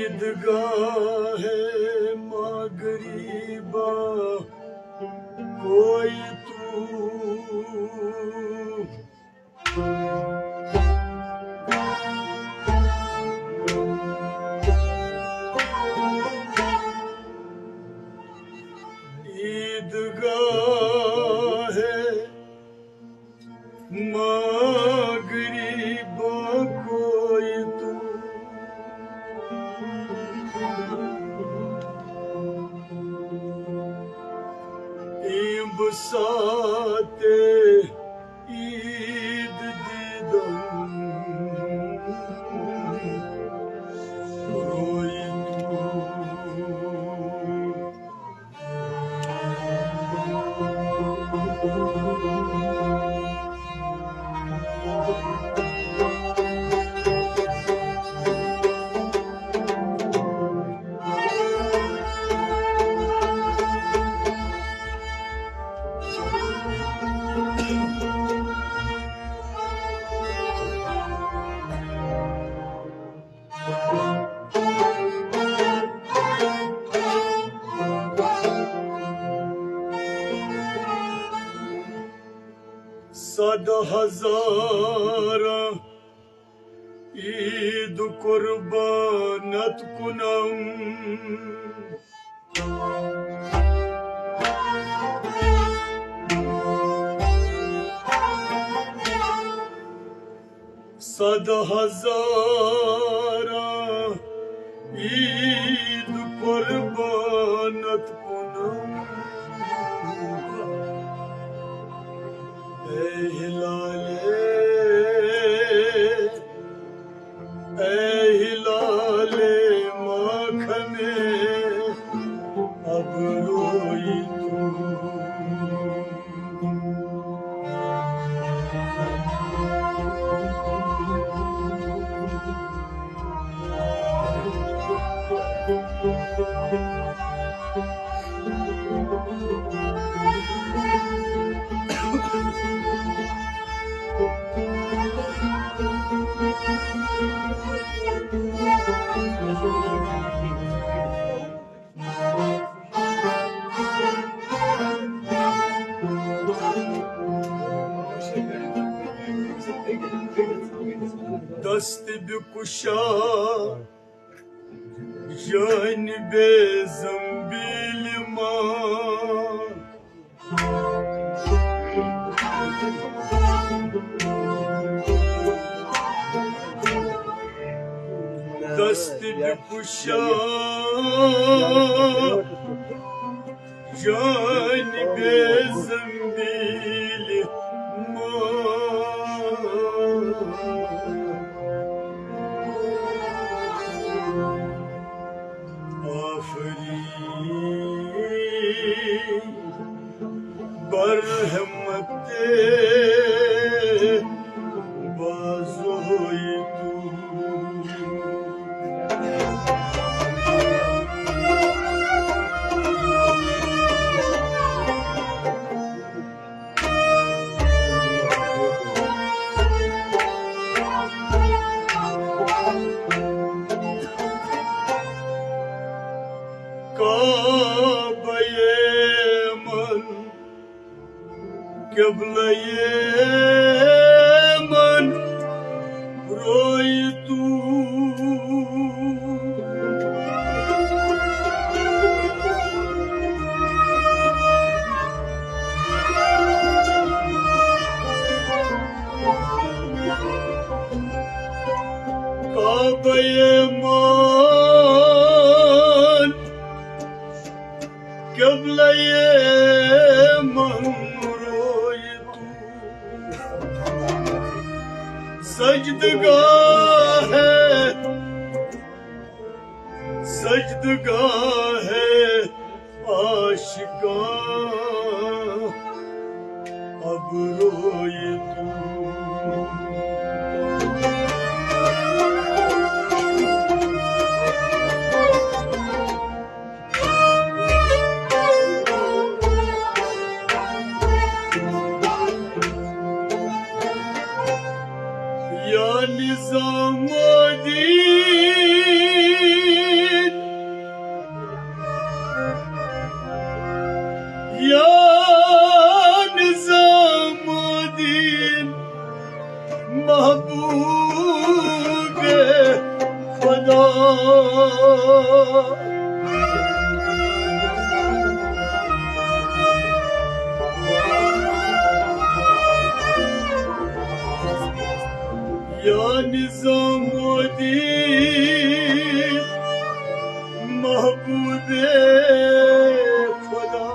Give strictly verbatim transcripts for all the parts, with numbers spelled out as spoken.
عیدگاہ مغربا کوئی تو۔ عیدگاہ مغربا کوئی تو۔ ساعت عید دیدم روئی تو۔ صد ہزار عید قربانت کنم، صد ہزار عید قربانت کنم۔ اے ہلالے، اے ہلالے ماکھنے ابروئی تو۔ دست بکشا جانب زنبیل ما، دست بکشا جانب زنبیل ما۔ آفرین بر ہمت بازوی تو۔ کعبہ من، قبلہ من روی تو۔ کعبہ من، قبلہ من روی تو۔ سجدگاہ ہے، سجدگاہ ہے عاشقاں ابروی تو۔ یا نظام الدین، یا نظام الدین، محبوب خدا۔ یا نظام الدین، محبوب خدا۔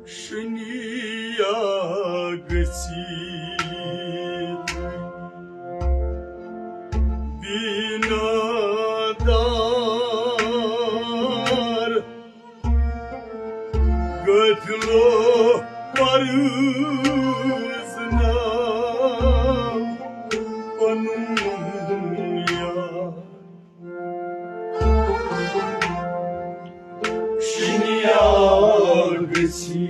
شنیا گژھی بینا دار، غافلو پروز ناو پنن دنیا۔ شنیا گژھی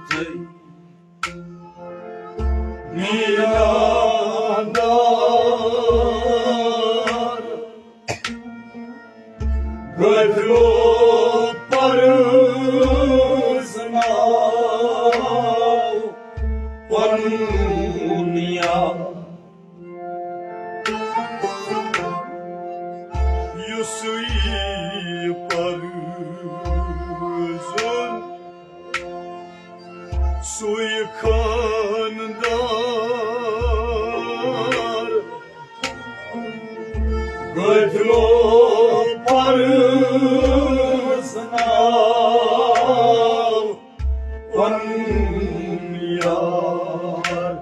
تُہۍ میٖران دار، غٲفلو پرزناو پنُن یار۔ یُسُے پرزُن، سُے خاندار، غٲفلو پرزناو پنُن یار۔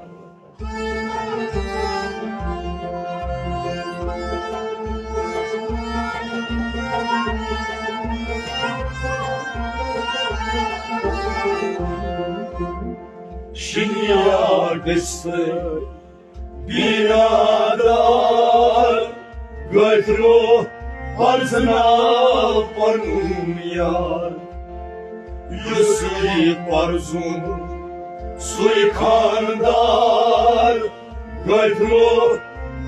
شنیا گژھِ بینا دار، غٲفلو پرزناو پنُن یار۔ یُسُے پرزُن، سُے خاندار، غٲفلو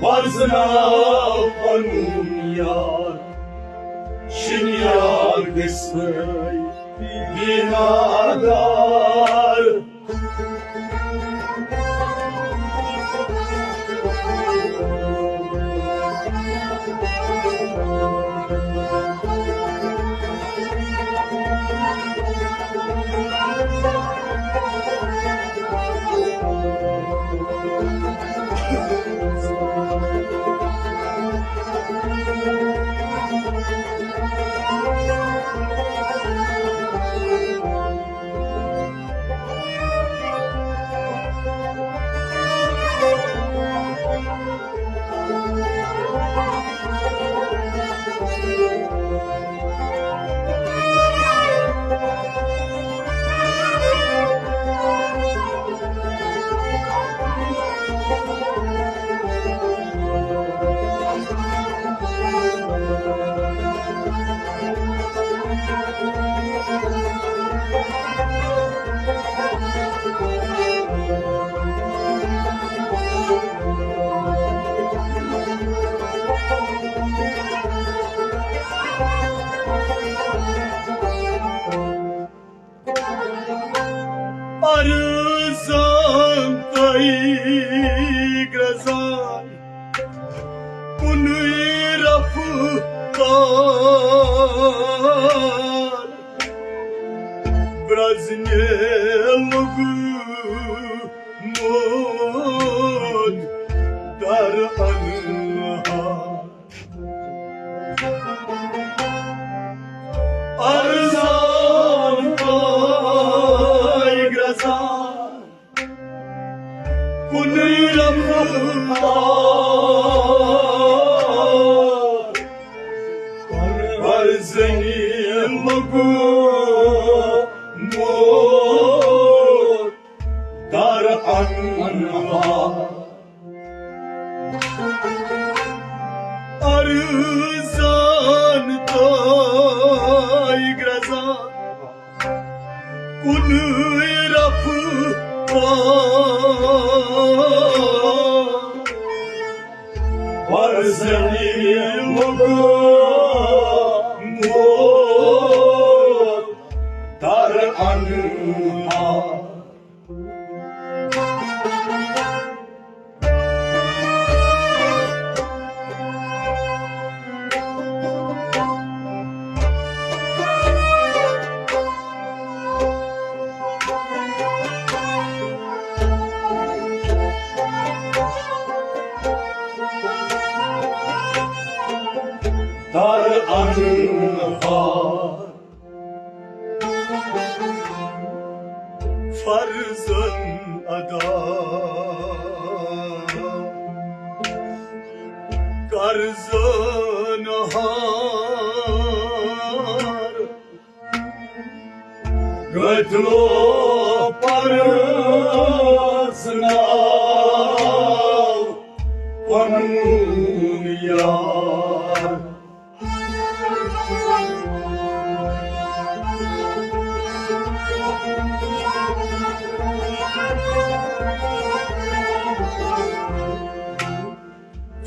پرزناو پنُن یار۔ شنیا گژھِ بینا دار۔ ارزان تۄہہِ گرٛزان کُنُے رفتار، برٛزنہِ لوٚگمُت در انہار۔ ارزان تۄہہِ گرٛزان کُنُے رفتار، برٛزنہِ لوٚگمُت در انہار۔ ارزان تۄہہِ گرٛزان کُنُے رفتار، برٛزنہِ لوٚگمُت در انہار۔ کر انہار فرضن ادا، کر زن ہار۔ گتلو پرزناو پنون یار۔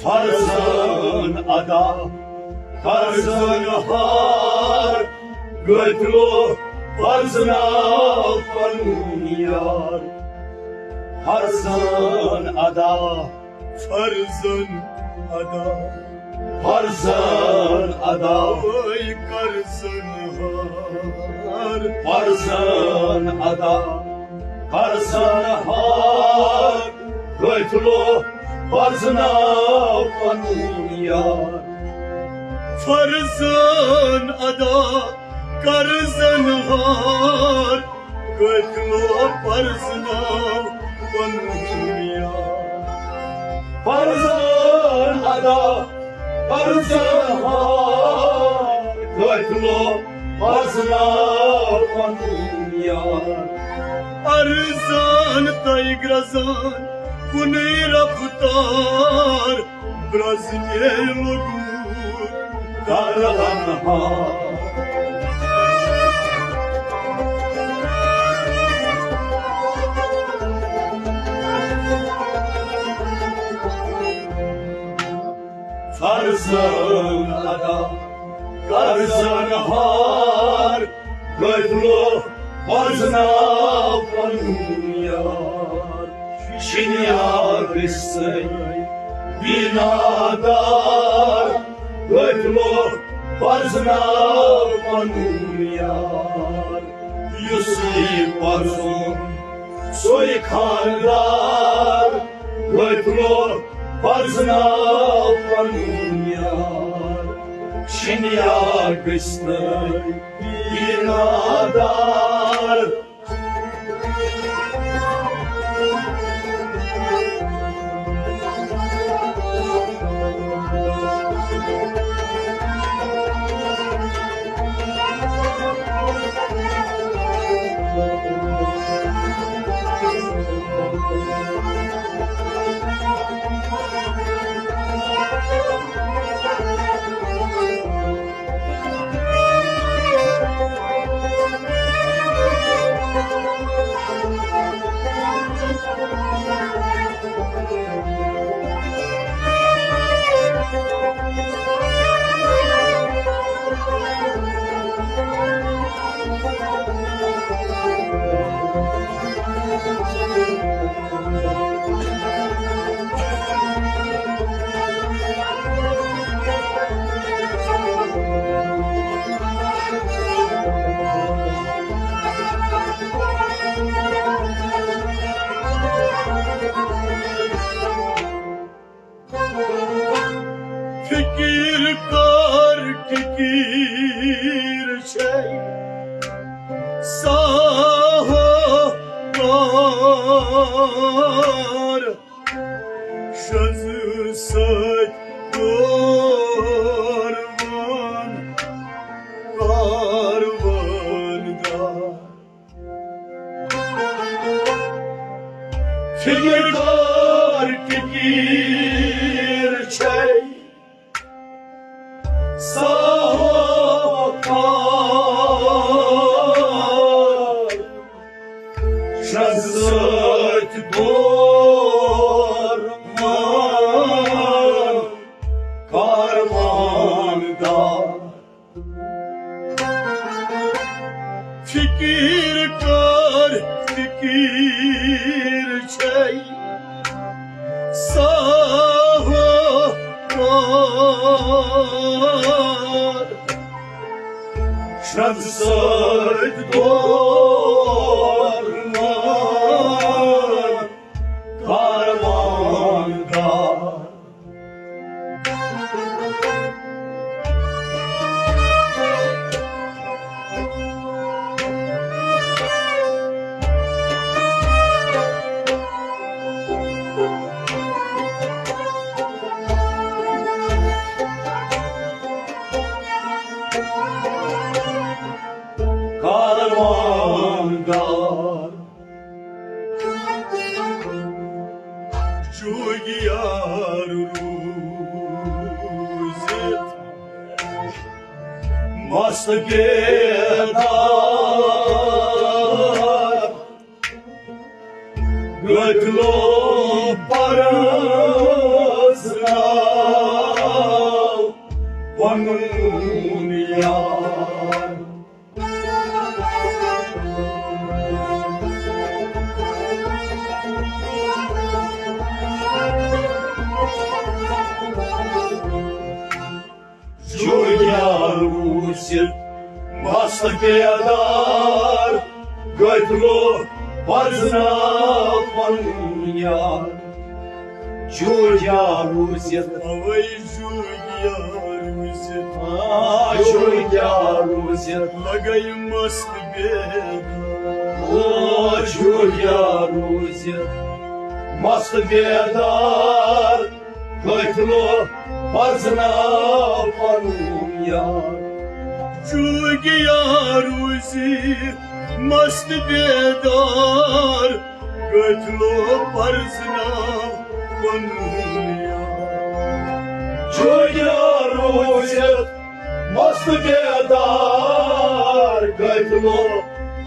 فرضن ادا، فرضن ہار، گتلو فرضنا پنون یار۔ فرضن ادا، فرضن ادا، فرضن ادا، اے قرضن ہار۔ فرضن ادا، فرضن ہار، گتلو فرضنا پنون یار۔ فرضن ادا، قرضن ہار، گتلو فرضنا پنون یار۔ فرضن ادا، فرضن ہار، گتلو فرضنا پنون یار۔ ارزان تیگ رزان کُنُے رفتار، برزنے لوگمُت در انہار۔ فرضن ادا، قرضن ہار، گتلو فرضنا پنون یار۔ شنیار گژھِ بینا دار، گتلو فرضنا پنون یار۔ یُس یی پرزُن سُے خاندار، گتلو فرضنا پنون یار۔ شنیار گژھِ بینا دار۔ فکر کر، فکر چھے ساہو کار، شز سۭتۍ کاروان، کاروان دار۔ فکر کر، فکر چھے ساہو کار، شز سۭتۍ کاروان، کاروان دار۔ فکر کر، فکر چھے ساہو کار، شز سۭتۍ کاروان، کاروان دار۔ مست بیدار، قٲتلو پرزناو پنُن یار۔ جوگیا روٗزِتھ مست بیدار، قٲتلو پرزناو پنُن یار۔ جوگیا روٗزِتھ، اوے جوگیا روٗزِتھ، آ، جوگیا روٗزِتھ، لگے مست بیدار۔ او جوگیا روٗزِتھ مست بیدار، قٲتلو پرزناو پنُن یار۔ جوگیا روٗزِتھ مست بیدار، قٲتلو پرزناو پنُن یار۔ جوگیا روٗزِتھ مست بیدار، قٲتلو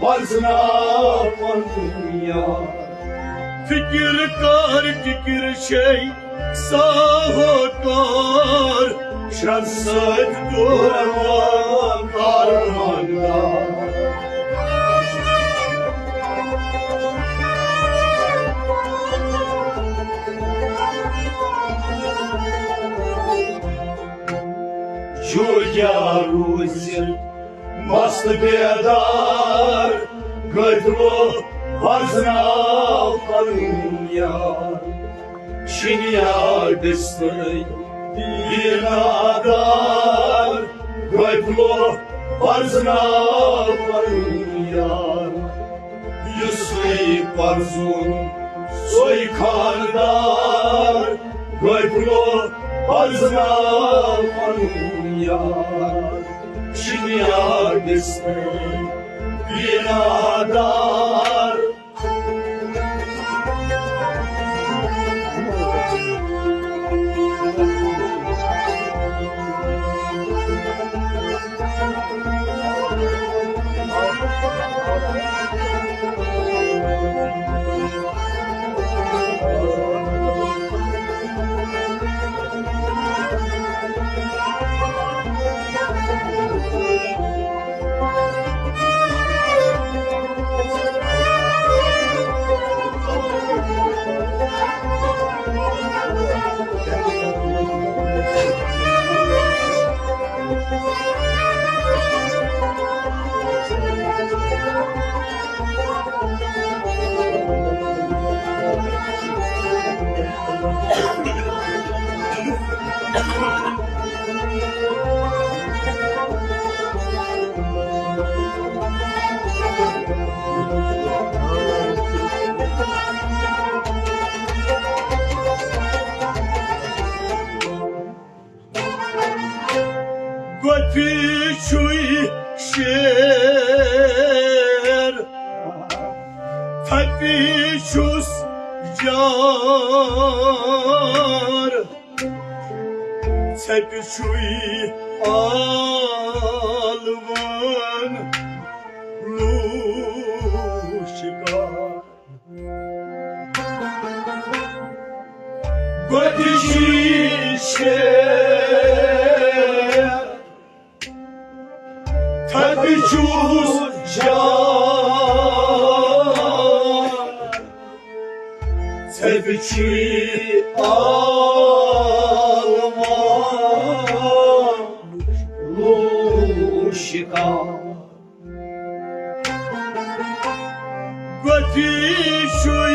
پرزناو پنُن یار۔ فکر کر، فکر چھے ساہو کار، شرن سۭتۍ دوران کاروان دار۔ جوگیا روٗزِتھ مست بیدار، قٲتلو پرزناو پنُن یار۔ شِنیار بِسترٕے بیٖنادار، قٲتلو پرزناو پنُن یار۔ یُسُے پرزُن سُے خاندار، قٲتلو پرزناو پنُن یار۔ شِنیار بِسترٕے بیٖنادار۔ گۄپھِ چھُے شیر، تھپہِ چھُس جار، ژھپہِ چھُے آلوَن لوٗ شِکار۔ گۄپھِ چھُے شیر، تھپہِ چھُس جار، ژھپہِ چھُے آلوَن لوٗ شِکار۔ گۄپھِ چھُے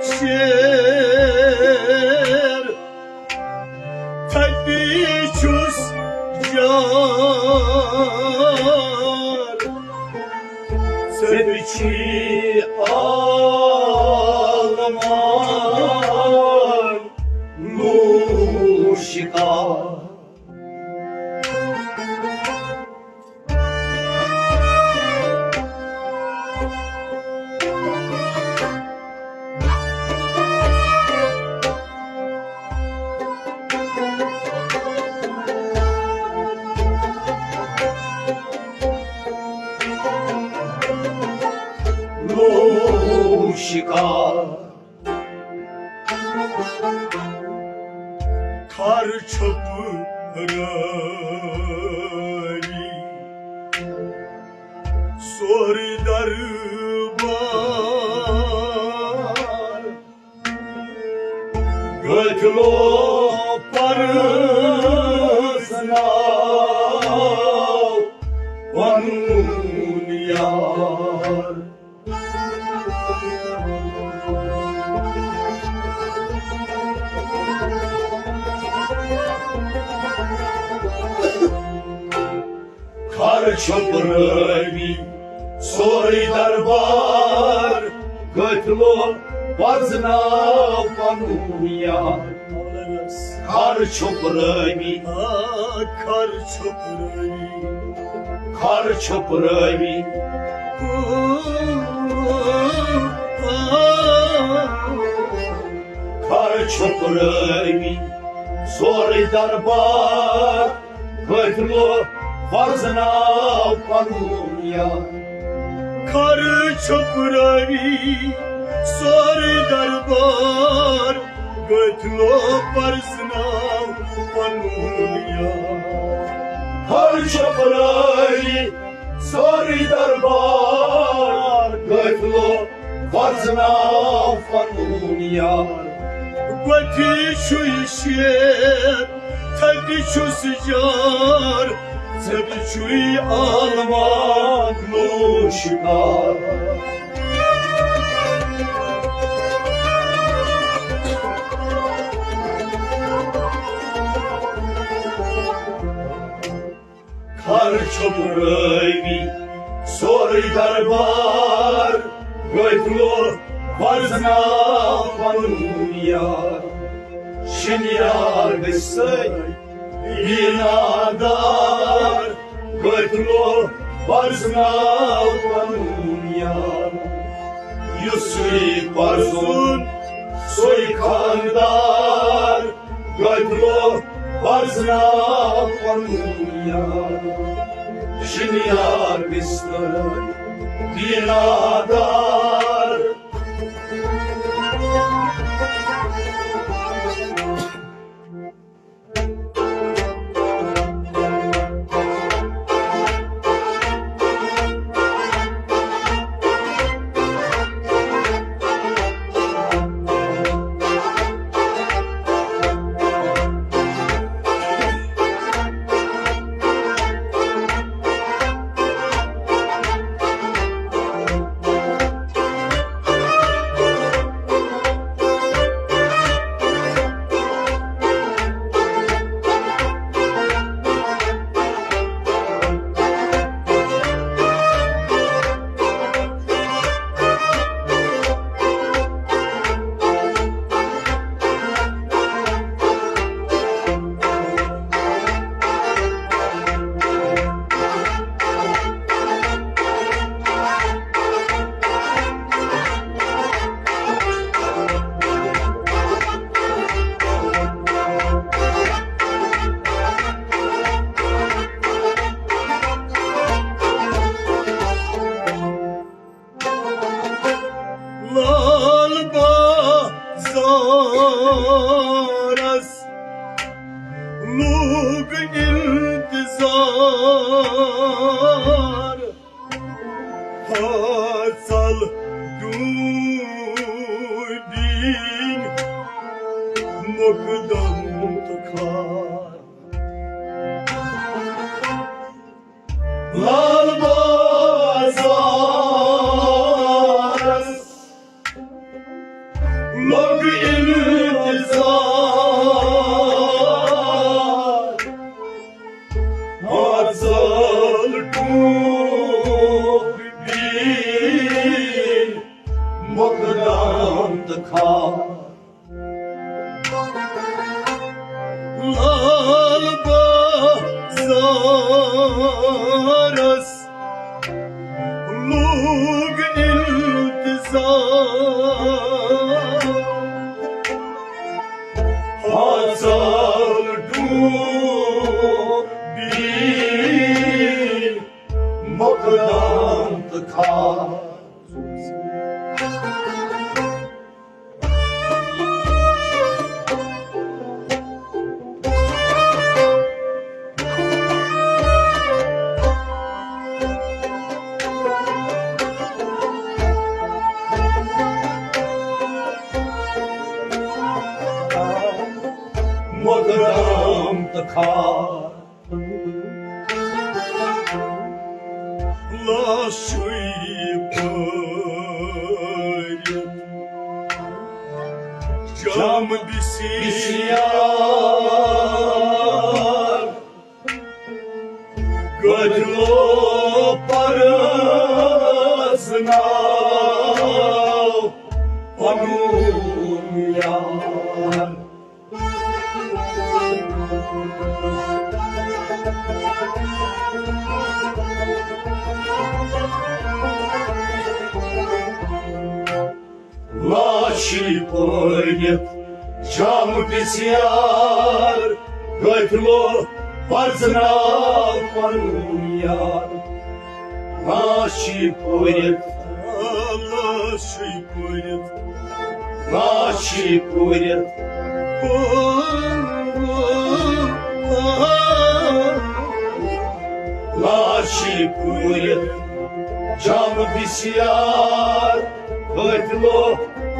شیر، تھپہِ چھُس جار، ژھپہِ چھُے آلوَن لوٗ شِکار۔ شکار۔ خر چھپرٲوی سورُے دربار، قٲتلو پرزناو پنُن یار۔ خر چھپرٲوی سورُے دربار، قٲتلو پرزناو پنُن یار۔ خر چھپرٲوی، آ، خر چھپرٲوی، خر چھپرٲوی، خر چھپرٲوی سورُے دربار، قٲتلو پرزناو پنُن یار۔ خر چھپرٲوی سورُے دربار، قٲتلو پرزناو پنُن یار۔ خر چھپرٲوی سورُے دربار، قٲتلو پرزناو پنُن یار۔ گۄپھِ چھُے شیر، تھپہِ چھُس جار، ژھپہِ چھُے عالمانُک شکار۔ خر چھپرٲوی سورُے دربار، قٲتلو پرزناو پنُن یار۔ شِنیار گٔژھۍ سٲری بیٖنادار، قٲتلو پرزناو پنُن یار۔ یُس یی پرزُن سُے خاندار، قٲتلو پرزناو پنُن یار۔ شِنیار بستر بیٖنادار۔ لال بازارس لوگ انتظار، ہاژل ڈوٗنۍ مۄقدم تہٕ خار۔ لال بازارس لوٚگ انتظار، ہاژل ڈوٗنۍ مۄقدم تہٕ خار۔ لال بازارس لوگ انتظار، ہاژل ڈوٗنۍ مۄقدم تہٕ خار۔ لاشے پٲرِتھ جام بسیار، قٲتلو پرزناو پنُن یار۔ لاشے پٲرِتھ جام بسیار، قٲتلو پرزناو پنُن یار۔ لاشے پٲرِتھ، لاشے پٲرِتھ، لاشے پٲرِتھ، لاشے پٲرِتھ جام بسیار، قٲتلو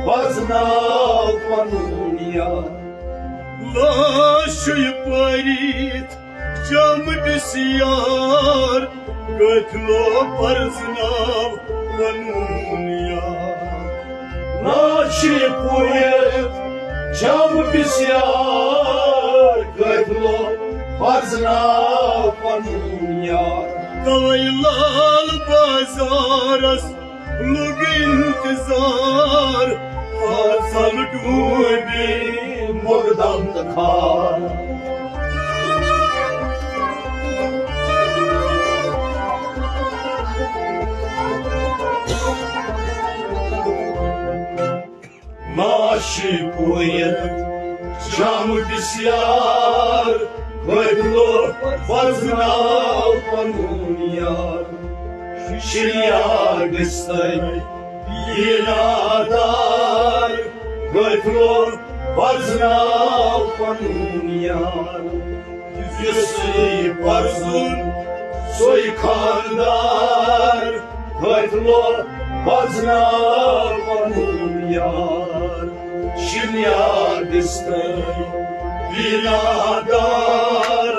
پرزناو پنُن یار۔ لاشے پٲرِتھ جام بسیار، قٲتلو پرزناو پنُن یار۔ لاشے پٲرِتھ جام بسیار، قٲتلو پرزناو پنُن یار۔ توے لال بازارس لوٚگ انتظار، فاضل ڈوٗبی مۄغدم تہٕ کھار۔ لاشے پٲرِتھ جام بسیار، قٲتلو پرزناو پنُن یار۔ شریار گژھتَے یہِ نادار، قٲتلو پرزناو پنُن یار۔ یُسُے پرزُن سُے خاندار، قٲتلو پرزناو پنُن یار۔ شریار گژھتَے یہِ نادار۔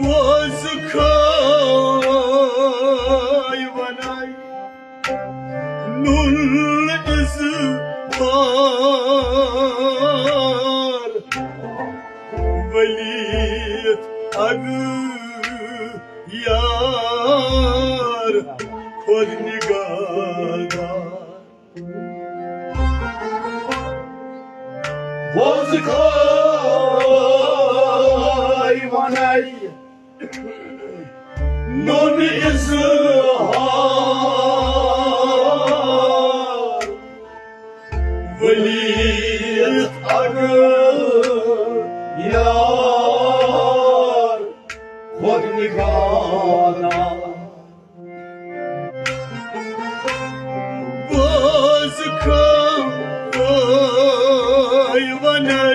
بوز خٲے وَنَے نوٗن اظہار، ؤلِتھ اَگہٕ یار خۄد نگہدار۔ بوز خٲے وَنَے نوٗن اظہار، ؤلِتھ اَگہٕ یار خۄد نگہدار۔ بوز خٲے وَنَے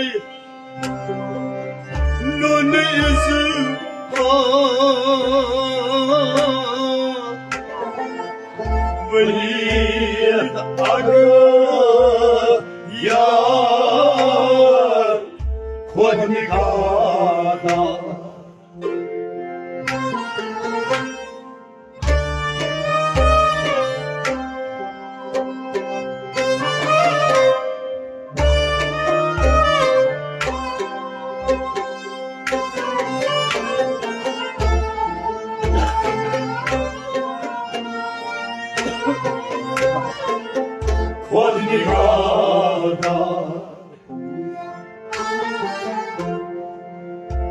نوٗن اظہار، ؤلِتھ اَگہٕ یار خۄد نگہدار۔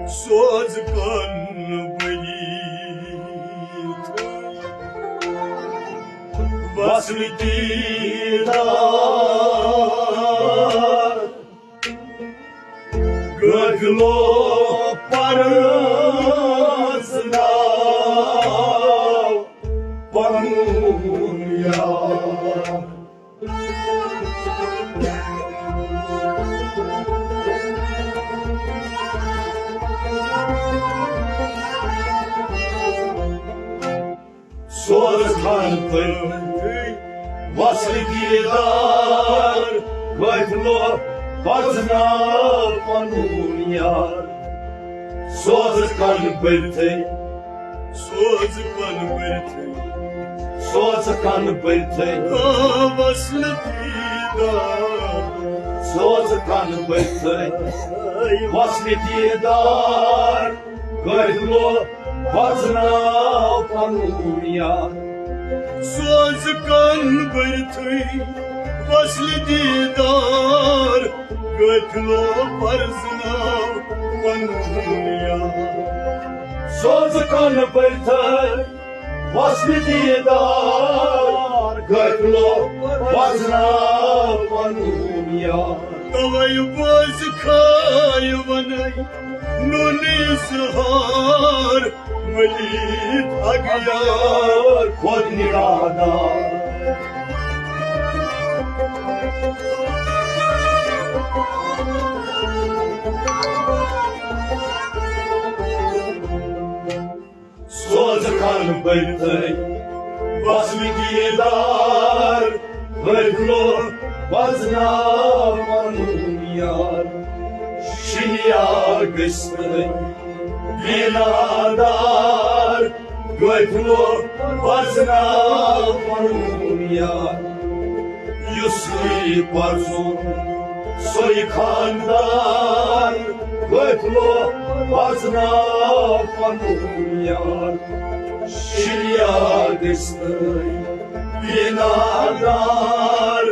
سوز کن بری وصل دیدار، گدلو پرزناو پنون یار۔ سوز خان پٔرۍ وصل دیدار، قٲفلو پرزناو پنُن یار۔ سوز خان پٔرۍ تھٔے، سوز خان پٔرۍ تھٔے، سوز خان پٔرۍ تھٔے۔ آ، وصل دیدار۔ سوز خان پٔرۍ تھٔے، وصل دیدار۔ قٲفلو پرزناو پنُن یار۔ سوز کن بٔرۍ تھٔے وصل دیدار، قٲفلو پرزناو پنُن یار۔ سوز کن بٔرۍ تھٔے وصل دیدار، قٲفلو پرزناو پنُن یار۔ توے بوز خٲے ونے نوٗنہٕ اظہار، مٔلِتھ اغیار خود نگاہدار۔ سوز خان پٔرۍ تھٔے وصل دیدار، قٲفلو پرزناو پنُن یار۔ شِنیار گٔژھۍ تھٔے بیٖنادار، قٲفلو پرزناو پنُن یار۔ یُس یہِ پرزُن سُے خاندار، قٲفلو پرزناو پنُن یار۔ شِنیار گٔژھۍ تھٔے بیٖنادار۔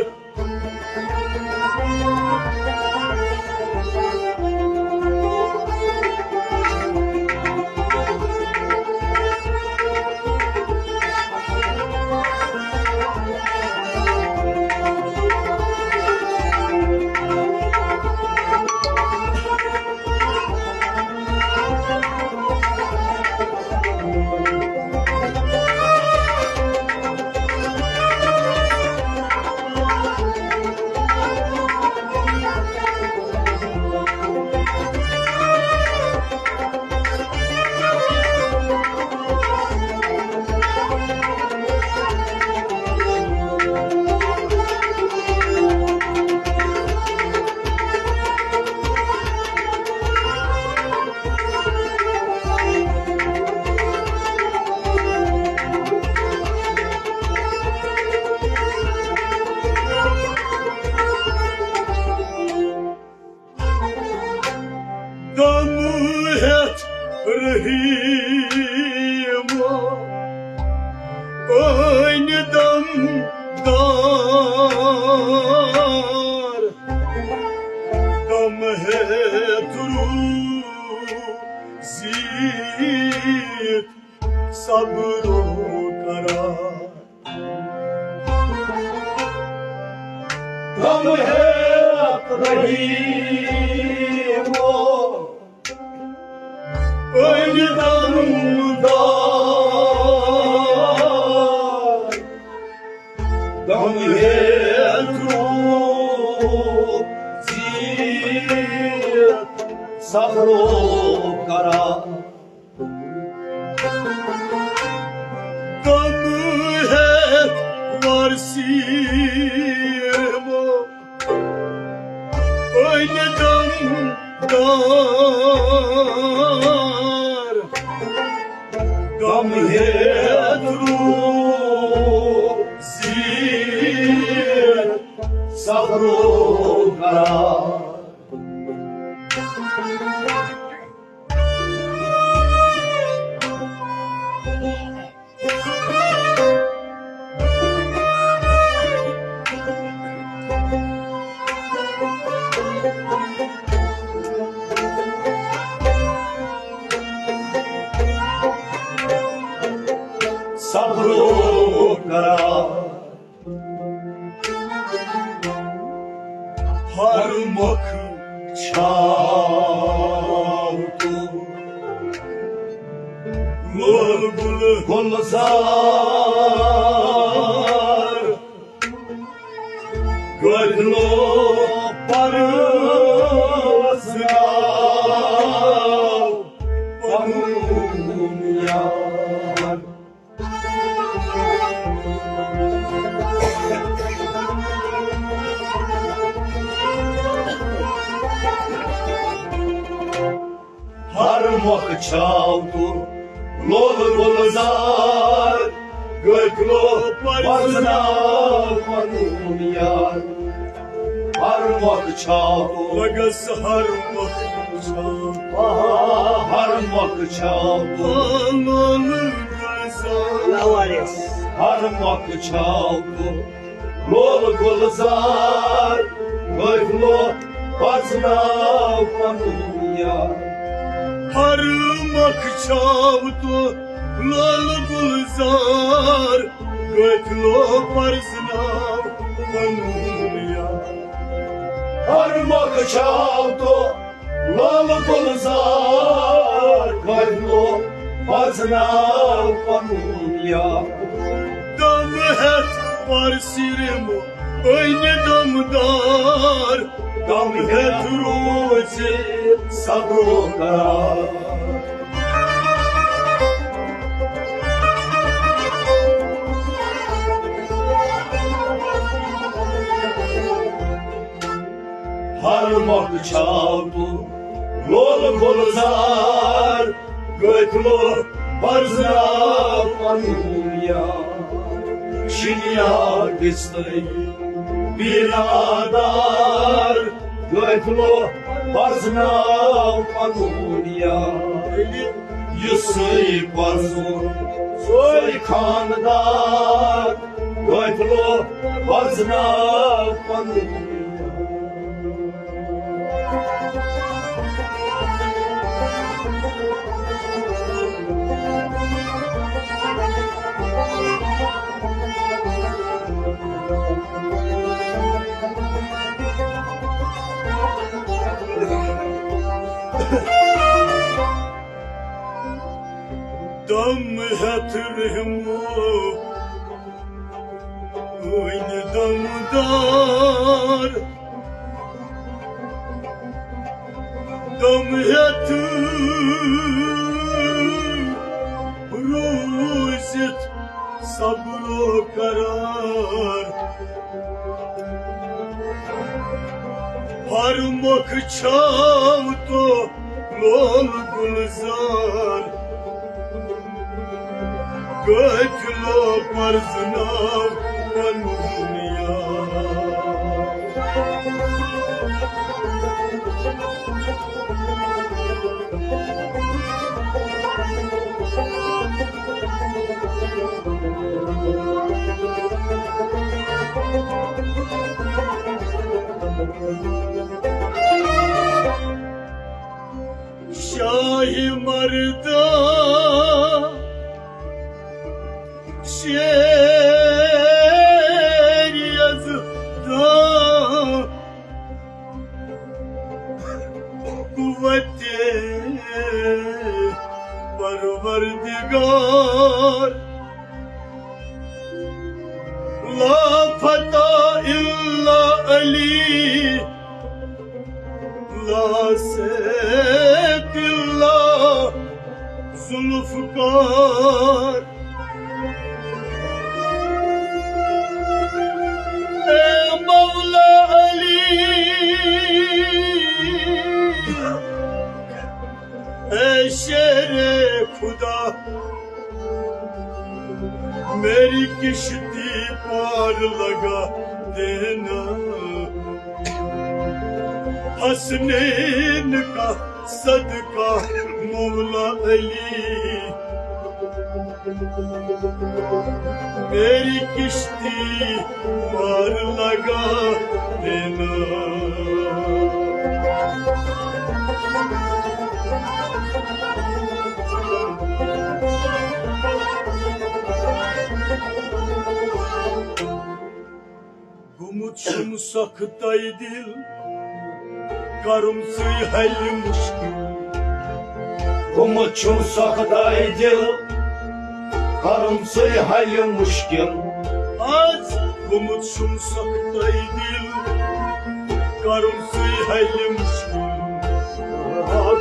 دم ہیتھ رحیم أنۍ دم دار، دم ہیتھ روٗزِتھ صبر و قرار۔ غم ہیتھ رحیم أنۍ دم دار، دم ہیتھ روٗزِتھ صبر و قرار۔ دم ہیتھ وارثی أنۍ دم دار، دم ہیتھ روٗزِتھ صبر و قرار۔ مۄکھ چھاو تو لول گُل گُلزار، گۄڈٕنو پروَس ناو پنُن یار۔ ہر مۄکھ چھاو تو لول گُلزار، گٔتلو پرزناو پنُن یار۔ ہر مۄکھ چھاو تو، بہٕ گژھٕ ہر مۄکھ چھاو۔ آہا، ہر مۄکھ چھاو تو لول گُلزار۔ ہر مۄکھ چھاو تو لول گُلزار، گٔتلو پرزناو پنُن یار۔ ہر مۄکھ چھاو تو لول گُلزار، گٔتلو پرزناو پنُن یار۔ ہر مۄکھ چھاو تو لول گُلزار، گۄڈٕنو پرزناو پنُن یار۔ دم ہٮ۪تھ پرسِرم أنۍ دمدار، دم ہٮ۪تھ روزِ صبرو قرار۔ ہر مۄکھ چھاو تو لول گُلزار، گٔتلو پرزناو پنُن یار۔ شِنیار بِستَے پیٖنہٕ دار، گٔتلو پرزناو پنُن یار۔ یُسٕے پرزُن سُے خاندار، گۄڈٕنو پرزناو پنُن۔ دم ہٮ۪تھ رحمو وٕنہِ دمدار، دم ہٮ۪تھ روٗزِتھ صبرو قرار۔ ہر مۄکھ چھاو تو لول گُلزار، گٔتلو پرزناو پنُن یار۔ شاہ مردہ شیر یزدان، قوت پروردگار، لا فتح الا علی، لا سیف الا ذوالفقار۔ اے مولا علی، اے شیر خدا، میری کشتی پار لگا دینا، حسنین کا صدقہ مولا علی، میری کشتی پار لگا دینا۔ گوٚمُت چھُم سختے دِل، کرُن ژٕے حل مُشکِل۔ گوٚمُت چھُم سخت آے دِل، کرُن ژٕے حل مُشکِل۔ آز گوٚمُت چھُم سخت آے دِل، کرُن ژٕے حل مُشکِل۔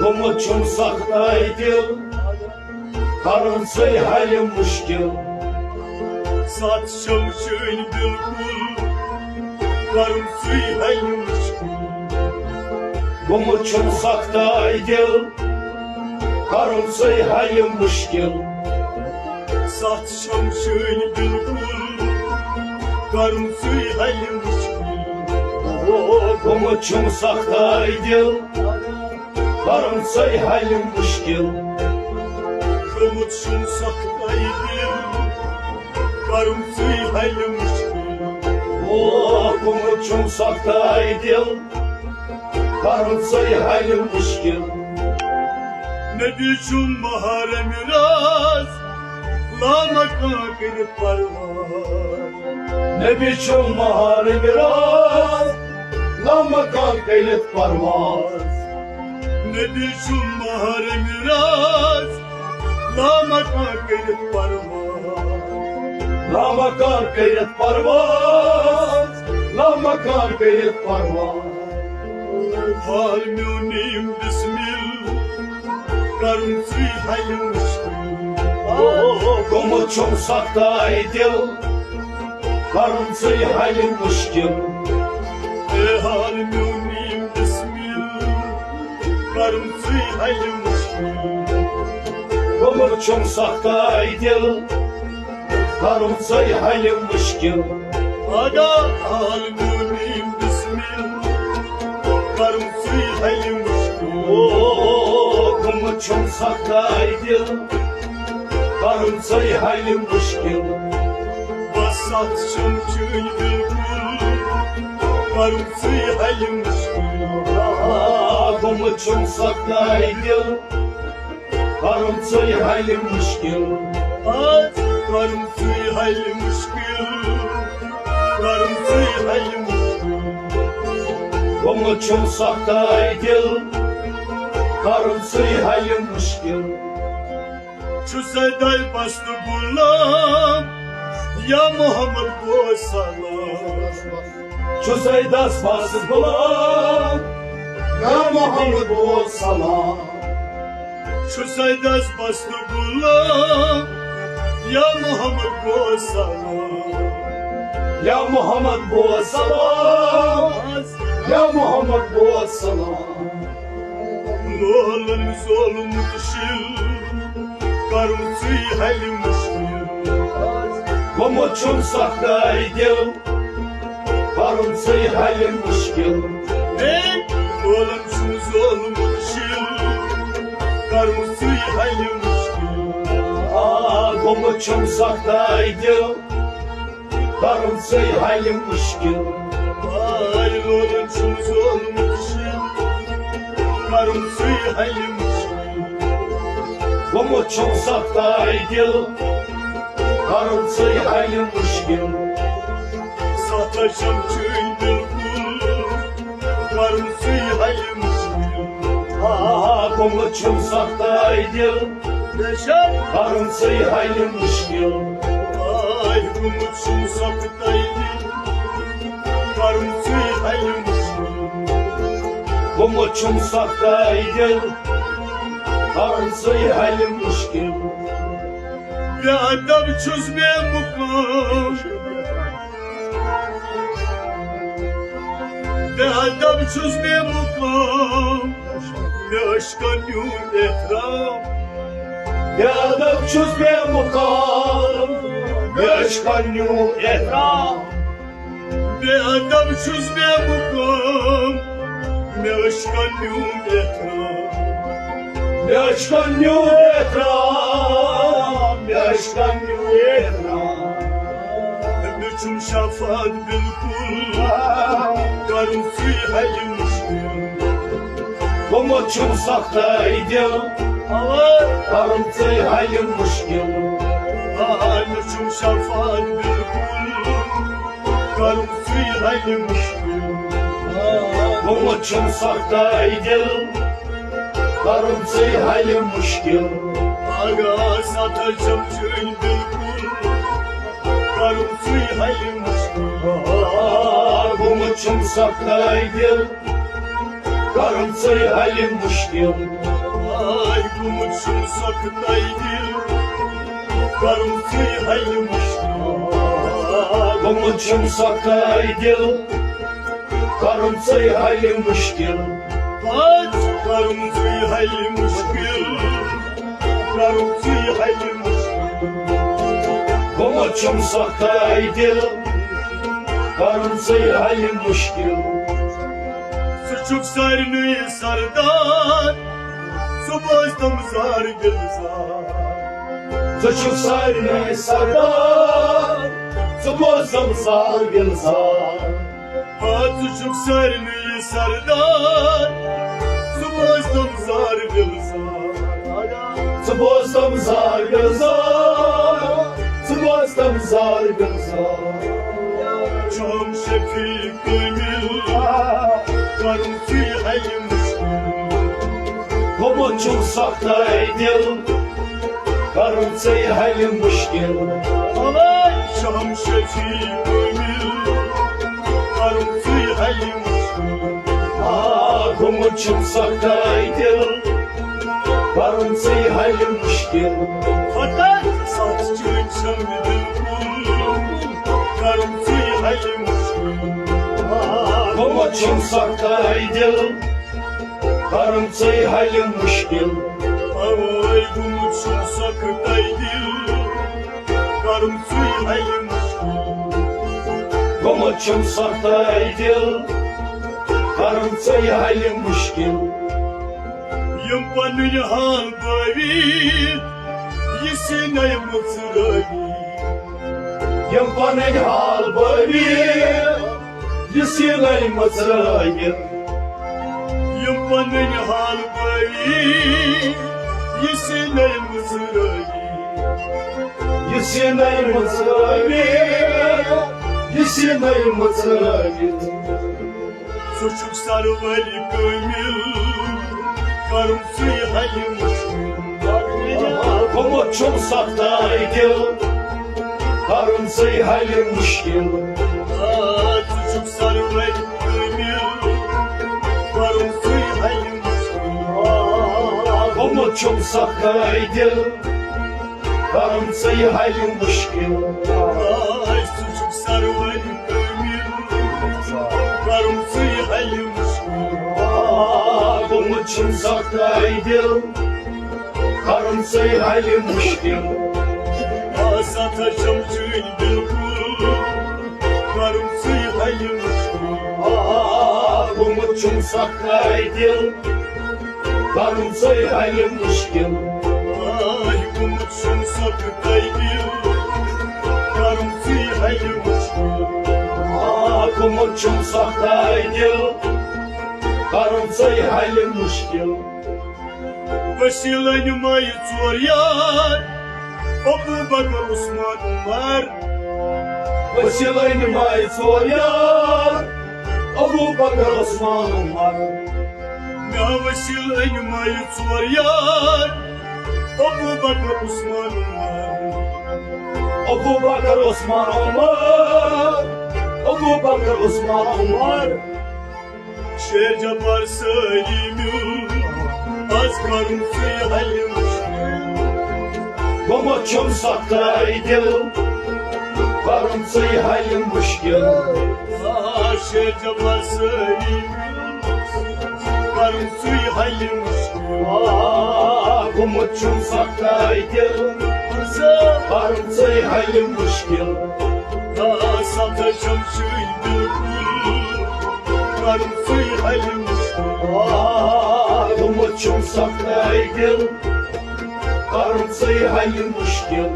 گوٚمُت چھُم سخت آے دِل، کرُن ژٕے حل مُشکِل۔ سَتھ شمشٲنۍ بِلکُل، کرُن ژٕے حل مُشکِل۔ گوٚمُت چھُم سخت آے دِل، کرُن ژٕے حل مُشکِل۔ سَتھ شمشٲنۍ بِلکُل، کرُن ژٕے حل مُشکِل۔ او، گوٚمُت چھُم سخت آے دِل، کرُن ژٕے حل مُشکِل۔ گوٚمُت چھُم سخت آے دِل، کرُن ژٕے حل مُشکِل۔ او، گوٚمُت چھُم سخت آے دِل، کرُن ژٕے حل مُشکِل۔ نبی چھُم ماہ رمضان، لامکان کٔرِتھ پرواز۔ نبی چھُم ماہ رمضان، لامکان کٔرِتھ پرواز۔ نبی چھُم ماہ رمضان، لامکان کٔرِتھ پرواز۔ لامکان کٔرِتھ پرواز، لامکان کٔرِتھ پرواز۔ حال میون نیم بسمل، کرُن ژٕے حل مُشکِل۔ او، گوٚمُت چھُم سخت آے دِل، کرُن ژٕے حل مُشکِل۔ اے حال میون نیم بسمل، کرُن ژٕے حل مُشکِل۔ گوٚمُت چھُم سخت آے دِل، کرُن ژٕے حل مُشکِل۔ ادا حال میون نیم بسمل، کرُن ژٕے حل مُشکِل۔ او، گوٚمُت چھُم سخت آے دِل، کرُن ژٕے حل مُشکِل۔ بس سَتھ شمشٲنۍ بِلکُل، کرُن ژٕے حل مُشکِل۔ آ، گوٚمُت چھُم سخت آے دِل، کرُن ژٕے حل مُشکِل۔ آز کرُن ژٕے حل مُشکِل، کرُن ژٕے حل مُشکِل۔ گوٚمُت چھُم سخت آے دِل، کرُن ژٕے حل مُشکِل۔ چھُسے دَے بس تہٕ غلام، یا محمد گوٚو سلام۔ چھُسے دَس بس غلام، یا محمد گوٚو سلام۔ چھُسے دَس بس تہٕ غلام، یا محمد گوٚو سلام۔ یا محمد گوٚو سلام، یا محمد گوٚو سلام۔ لولن ظلمُت شِل، کرُن ژٕے حل مُشکِل۔ گوٚمُت چھُم سخت آے دِل، کرُن ژٕے حل مُشکِل۔ اے، لولن چھُم ظلمُت شِل، کرُن ژٕے حل مُشکِل۔ آ، گوٚمُت چھُم سخت آے دِل، کرُن ژٕے حل مُشکِل۔ آے لولن چھُم ظلمُت شِل، کرُن ژٕے حل مُشکِل۔ گوٚمُت چھُم سخت آے دِل، کرُن ژٕے حل مُشکِل۔ سَتھ لَچھ شمشٲنۍ بِلکُل، کرُن ژٕے حل مُشکِل۔ آ، گوٚمُت چھُم سخت آے دِل، بے شک۔ کرُن ژٕے حل مُشکِل۔ آے گوٚمُت چھُم سخت آے دِل، کرُن ژٕے حل مُشکِل۔ گوٚمُت چھُم سخت آے دِل، کرُن ژٕے حل مُشکِل۔ بے ادب چھُس بے مُقام، بے ادب چھُس بے مُقام، مےٚ ٲسۍ کَن میون احترام۔ بے ادب چھُس بے مُقام، مےٚ ٲسۍ کَن میون احترام۔ بے ادب چھُس بے مُقام، مےٚ ٲسۍ کَن میون احترام۔ مےٚ ٲسۍ کَن میون احترام، مےٚ ٲسۍ کَن میون احترام۔ مےٚ چھُم شفاعت بِلکُل، کَرُن ژٕے حل مُشکِل۔ گوٚمُت چھُم سخت آے دِل، کَرُن ژٕے حل مُشکِل۔ آ، مےٚ چھُم شفاعت بِلکُل، کَرُن ژٕے حل مُشکِل۔ گوٚمُت چھُم سختَے دِل، کَرُن ژٕے حَلہِ مُشکِل۔ پگاہ سَتھ چھَم چٲنۍ بِلکُل، کَرُن ژٕے حَلہِ مُشکِل۔ آ، گوٚمُت چھُم سختَے دِل، کَرُن ژٕے حَلہِ مُشکِل۔ آے گوٚمُت چھُم سختَے دِل، کَرُن ژٕے حَلہِ مُشکِل۔ گوٚمُت چھُم سختَے دِل، کَرُن ژٕے حَلہِ مُشکِل۔ آز کَرُن ژٕے حَلہِ مُشکِل، کَرُن ژٕے حَلہِ مُشکِل۔ گوٚمُت چھُم سختَے دِل، کَرُن ژٕے حَلہِ مُشکِل۔ ژٕ چھُکھ سارنٕے سردار، ژٕ بوز تِم زار دِل زار۔ ژٕ چھُکھ سارنٕے سردار، ژٕ بوز تِم زار دِل زار۔ آ، ژٕ چھُکھ سارنٕے سردار، ژٕ بوز تِم زار دِل زار۔ ژٕ بوز تِم زار دِل زار، ژٕ بوز تِم زار دِل زار۔ چھُم شفیع کٲمِل، کَرُن ژٕے حَلہِ مُشکِل۔ گوٚمُت چھُم سختَے دِل، کَرُن ژٕے حَلہِ مُشکِل۔ چھُم شفیع کٲمِل، کَرُن ژٕے حَلہِ مُشکِل۔ آ، گوٚمُت چھُم سختَے دِل، کَرُن ژٕے حَلہِ مُشکِل۔ خۄداے، سَتھ چٲنۍ چھَم بِلکُل، کَرُن ژٕے حَلہِ مُشکِل۔ گوٚمُت چھُم سختَے دِل، کَرُن ژٕے حَلہِ مُشکِل۔ اَوَے گوٚمُت چھُم سختَے دِل، کَرُن ژٕے حَلہِ مُشکِل۔ گوٚمُت چھُم سختَے دِل، کَرُن ژٕے حَلہِ مُشکِل۔ یِم پَنٕنۍ حال بٲوِتھ، یہِ سیٖنے مٕژرٲوِتھ۔ یِم پَنٕنۍ حال بٲوِتھ، یہِ سیٖنے مٕژرٲوِتھ۔ یِم پَنٕنۍ حال بٲوِتھ، یہِ سیٖنے مٕژرٲوِتھ۔ یہِ سیٖنے مٕژرٲوِتھ، یہِ سیٖنے مٕژرٲوِتھ۔ ژٕ چھُکھ سرورِ کٲمِل، کَرُن ژٕے حَلہِ مُشکِل۔ گوٚمُت چھُم سختَے دِل، کَرُن ژٕے حَلہِ مُشکِل۔ آ، ژٕ چھُکھ سرورِ کٲمِل، کَرُن ژٕے حَلہِ مُشکِل۔ گوٚمُت چھُم سختَے دِل، کَرُن ژٕے حَلہِ مُشکِل۔ آے ژٕ چھُکھ سرورِ کٲمِل، کَرُن ژٕے حَلہِ مُشکِل۔ آ، گوٚمُت چھُم سختَے دِل، کَرُن ژٕے حَلہِ مُشکِل۔ آ، سَتھ چھَم چٲنۍ بِلکُل، کَرُن ژٕے حَلہِ مُشکِل۔ آ، گوٚمُت چھُم سختَے دِل، کَرُن ژٕے حَلہِ مُشکِل۔ آے گوٚمُت چھُم سختَے دِل، کَرُن ژٕے حَلہِ مُشکِل۔ آ، گوٚمُت چھُم سختَے دِل، کَرُن ژٕے حَلہِ مُشکِل۔ وسیٖلَن مایہِ ژور یار، ابو بکر، عثمان، عمر۔ وسیٖلَن مایہِ ژور یار، ابو بکر، عثمان، عمر۔ مےٚ وسیٖلَن مایہِ ژور یار، ابو بکر، عثمان، عمر۔ ابو بکر، عثمان، عمر۔ ابو بکر، عثمان، عمر۔ شیر جبار سٲری میون، آز کَرُن ژٕے حَلہِ مُشکِل۔ گوٚمُت چھُم سختَے دِل، کَرُن ژٕے حَلہِ مُشکِل۔ آ، شیر جبار سٲری میون، کَرُن ژٕے حَلہِ مُشکِل۔ آ، گوٚمُت چھُم سختَے دِل، کَرُن ژٕے حَلہِ مُشکِل۔ آ، سَتھ چھَم چٲنۍ بِلکُل، کَرُن ژٕے حَلہِ مُشکِل۔ آ، گوٚمُت چھُم سختَے دِل، کَرُن ژٕے حَلہِ مُشکِل۔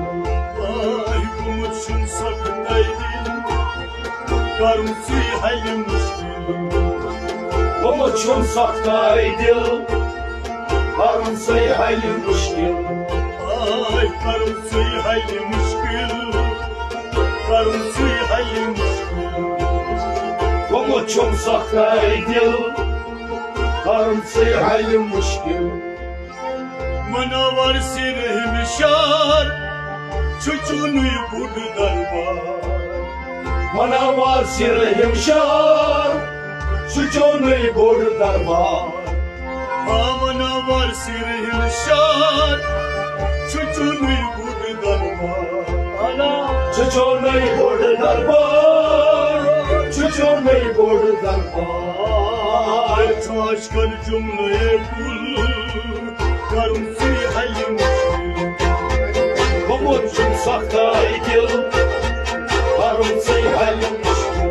آے گوٚمُت چھُم سختَے دِل، کَرُن ژٕے حَلہِ مُشکِل۔ گوٚمُت چھُم سختَے دِل، کَرُن ژٕے حَلہِ مُشکِل۔ آے کَرُن ژٕے حَلہِ مُشکِل، کَرُن ژٕے حَلہِ مُشکِل۔ چھُم سخت دِل، کَرُن ژے حل مُشکِل۔ مناوار سِر ہِنٛد شار چھُ چونُے بوٚڑ دربار۔ مناوار سِر ہِنٛد شار چھُ چونُے بوٚڑ دربار۔ آ، مناوار سِر ہِنٛد شار چھُ چونُے بوٚڑ دربار۔ چھُ چونُے بوٚڑ دربار، چھُ چونُے بوٚڑ دربار۔ چھُ عشقن جُملہٕ کُل، کَرُن ژٕے حل مُشکِل۔ گوٚمُت چھُم سخت دِل، کَرُن ژٕے حل مُشکِل۔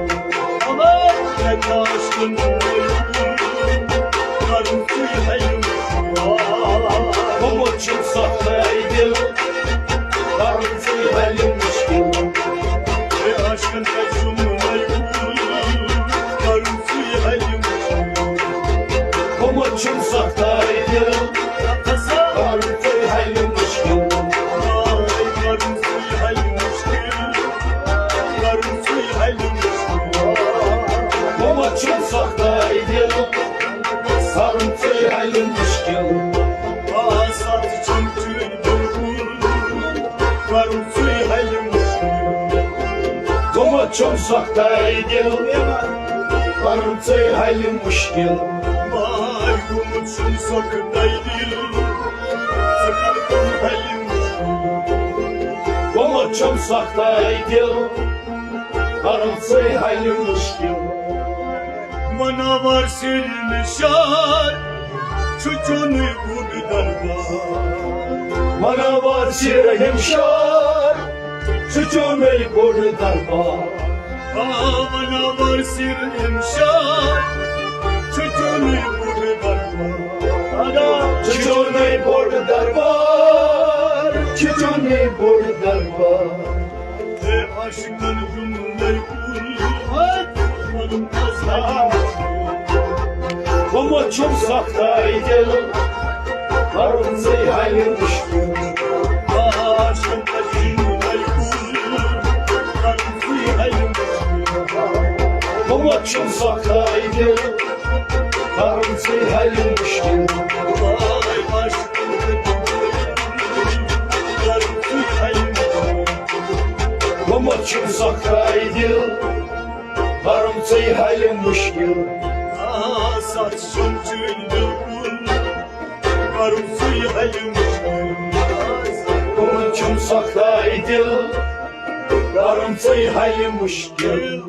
مےٚ چھُ عشقن جُملہٕ کُل، کَرُن ژٕے حل مُشکِل۔ گوٚمُت چھُم سخت دِل، کَرُن ژٕے حل مُشکِل۔ اے عاشقن پٮ۪ٹھ ظُلمَے کوٚر، کَرُن ژٕے حل مُشکِل۔ گوٚمُت چھُم سخت دِل، کَرُن ژٕے حل مُشکِل۔ آے کَرُن ژٕے حل مُشکِل، کَرُن ژٕے حل مُشکِل۔ گوٚمُت چھُم سخت دِل، کَرُن ژٕے حل مُشکِل۔ آ، سَتھ چھِم چٲنۍ بُلبُل، کَرُن ژٕے حل مُشکِل۔ گوٚمُت چھُم سخت دِل، کَرُن ژٕے حل مُشکِل۔ ماے گوٚمُت چھُم سخت دِل، ژٕ کَر کَم حل مُشکِل۔ گوٚمُت چھُم سخت دِل، کَرُن ژٕے حل مُشکِل۔ مناوار سِر ہِنٛد شار چھُ چونُے بوٚڑ دربار۔ مناوار سِر ہِنٛد شار چھُ چونُے بوٚڑ دربار۔ آ، مناوار سِر ہِنٛد شار چھُ چونُے بوٚڑ دربار۔ چھُ چونُے بوٚڑ دربار، چھُ چونُے بوٚڑ دربار۔ ہے عاشقن جُملَے کوٚر، پَنُن مَزٕ۔ گوٚمُت چھُم سخت دِل، کَرُن ژٕے حل مُشکِل۔ عاشقن جُملَے کوٚر، کَرُن ژٕے حل مُشکِل۔ گوٚمُت چھُم سخت دِل، کَرُن ژٕے حل مُشکِل۔ گوٚمُت چھُم سخت دِل، کَرُن ژٕے حل مُشکِل۔ آ، سَتھ چھِم چٲنۍ بُلبُل، کَرُن ژٕے حل مُشکِل۔ گوٚمُت چھُم سخت دِل، کَرُن ژٕے حل مُشکِل۔